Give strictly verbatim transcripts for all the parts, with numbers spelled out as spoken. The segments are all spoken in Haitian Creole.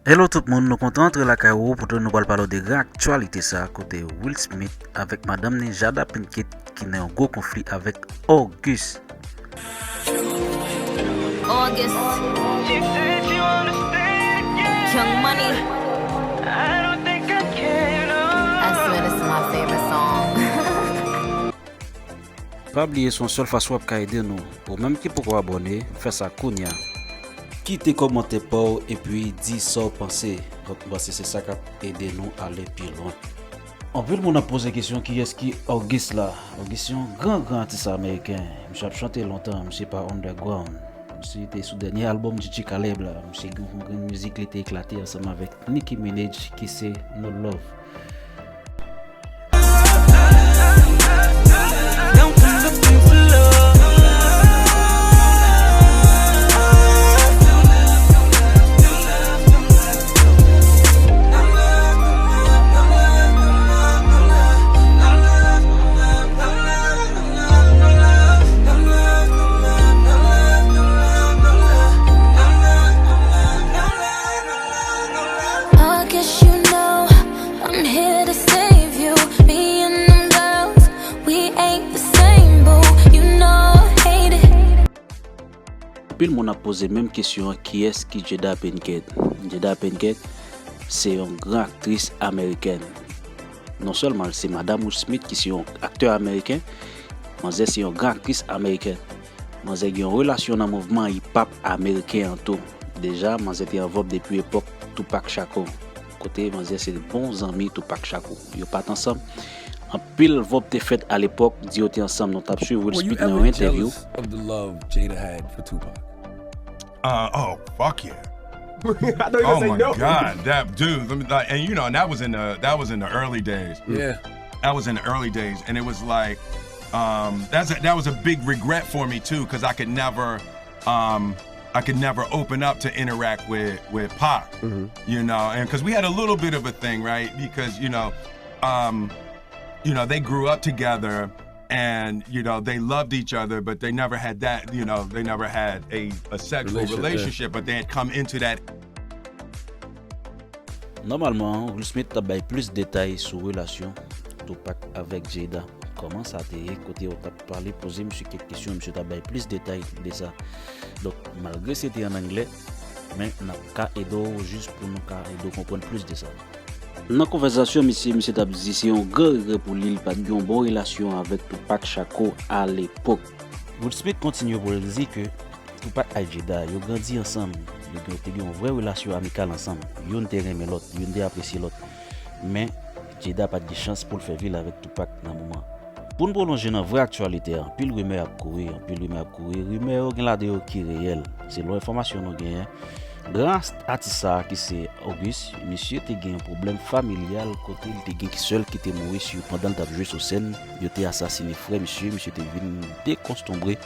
Hello tout moun, nou kontan antre lakay ou pou nou pral pale de gran aktyalite sa kote Will Smith avèk madanm ni Jada Pinkett ki nan yon gwo konfli avèk August. August. Young Money. I swear this is my favorite song. Pa bliye se yon sèl fason w ap ka ede nou. Ou menm ki poko abòne, fè sa kounya. Kite kòmantè pa w epi di sa w panse. Donk, m panse se sa k ap ede nou ale pi lwen. Anpil moun ap poze kesyon kiyès ki August la. August se yon gran gran atis ameriken. Misye ap chante lontan, misye pa underground. Misye te sou dènye albòm D J Khaled la. Misye gen yon grenn mizik li te eklate ansanm avèk Nicki Minaj ki se No Love. I guess you know I'm here to save you. Me and them girls, we ain't the same, boo. You know I hate it. Anpil moun ap poze menm kesyon an, kiyès ki Jada Pinkett? Jada Pinkett se yon gran aktris amerikèn. Non sèlman se madanm Will Smith ki se yon aktè ameriken, manzè se yon gran aktris amerikèn. Manzè gen yon relasyon nan mouvman hip hop ameriken an tou. Deja, manzè te an vòb depi epòk Tupac Shakur, kote manzè se bon zanmi Tupac Shakur. Yo pa t ansanm. Anpil vòb te fèt alepòk, di yo te ansanm. Nou t ap swiv Will Smith nan yon entèvyou. Of the love Jada had for Tupac? Uh, oh, fuck yeah. I know you Oh say my no. God, that dude. Let me, like, and you know, and that was in the that was in the early days. Yeah. That was in the early days, and it was like, um, that's a, that was a big regret for me too, because I could never, um, I could never open up to interact with with Pac, you know, and because we had a little bit of a thing, right? Because you know, um, you know, they grew up together, and you know they loved each other, but they never had that, you know, they never had a, a sexual Relationship, yeah. Relationship, but they had come into that. Nòmalman, Will Smith t ap bay plis detay sou relasyon Tupac avèk Jada. Kòman sa te ye, kote yo t ap pale, poze misye kèk kesyon, misye t ap bay plis detay de sa. Donk, malgre se te an anglè, men n ap ka ede w jis pou nou ka ede w konprann plis de sa. Nan konvèsasyon misye, misye t ap di se yon gran regrè pou li, li pa t gen yon bon relasyon avèk Tupac Shakur alepòk. Will Smith kontinye pou l di ke Tupac ak Jada, yo grandi ansanm, yo gen- te gen yon vrè relasyon amikal ansanm, youn te renmen lòt, youn te apresye lòt. Men, Jada pa t gen chans pou l fè vi l avèk Tupac nan moman. Pou n pwolonje nan vrè aktyalite a, anpil rimè ap kouri, anpil rimè ap kouri, rimè yo gen ladan yo ki reyèl, selon enfòmasyon nou genyen. Gran atis sa a ki se August, misye te gen yon pwoblèm familyal kote li te gen sè l ki te mouri sou pandan l t ap jwe sou sèn, yo te asasine frè misye, misye te vin dekontonbre.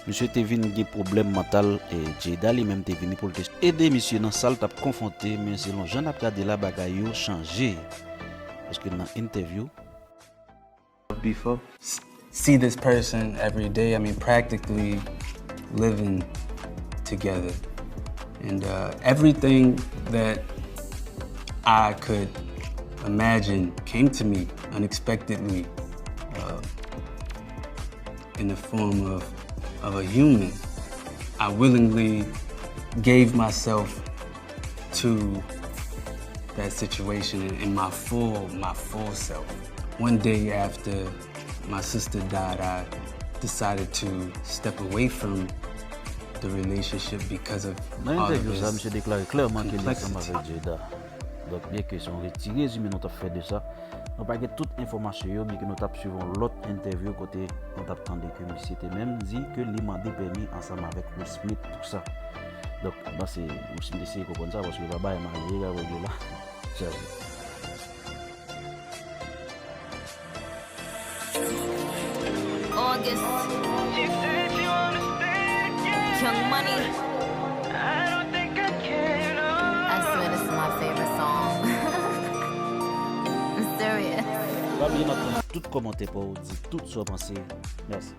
Misye te vin gen pwoblèm mantal, e Jada li menm te vini pou l te ede misye nan sa l t ap konfwonte, men selon jan n ap gade la, bagay yo chanje. Paske nan entèvyou, before. See this person every day. I mean, practically living together. And uh, everything that I could imagine came to me unexpectedly uh, in the form of, of a human. I willingly gave myself to that situation in, in my full, my full self. One day after my sister died, I decided to step away from the relationship because of Nan all of entèvyou sa, his misye deklare klèman ke li ansanm complexity. Avèk Jada. Donk, byen ke se yon ti rezime nou t ap fè de sa, nou pa gen tout enfòmasyon yo, byen ke nou t ap swiv yon lòt entèvyou kote nou t ap tande ke misye te menm di ke li mande pèmi ansanm avèk Will Smith pou sa. Donk, m panse Will Smith eseye konprann sa, paske yo pa bay malere ka regle la. Chaje. August. Young Money. I swear this is my favorite song. I'm serious. Pa bliye mete tout kòmantè pa w, di tout sa w panse. Mèsi.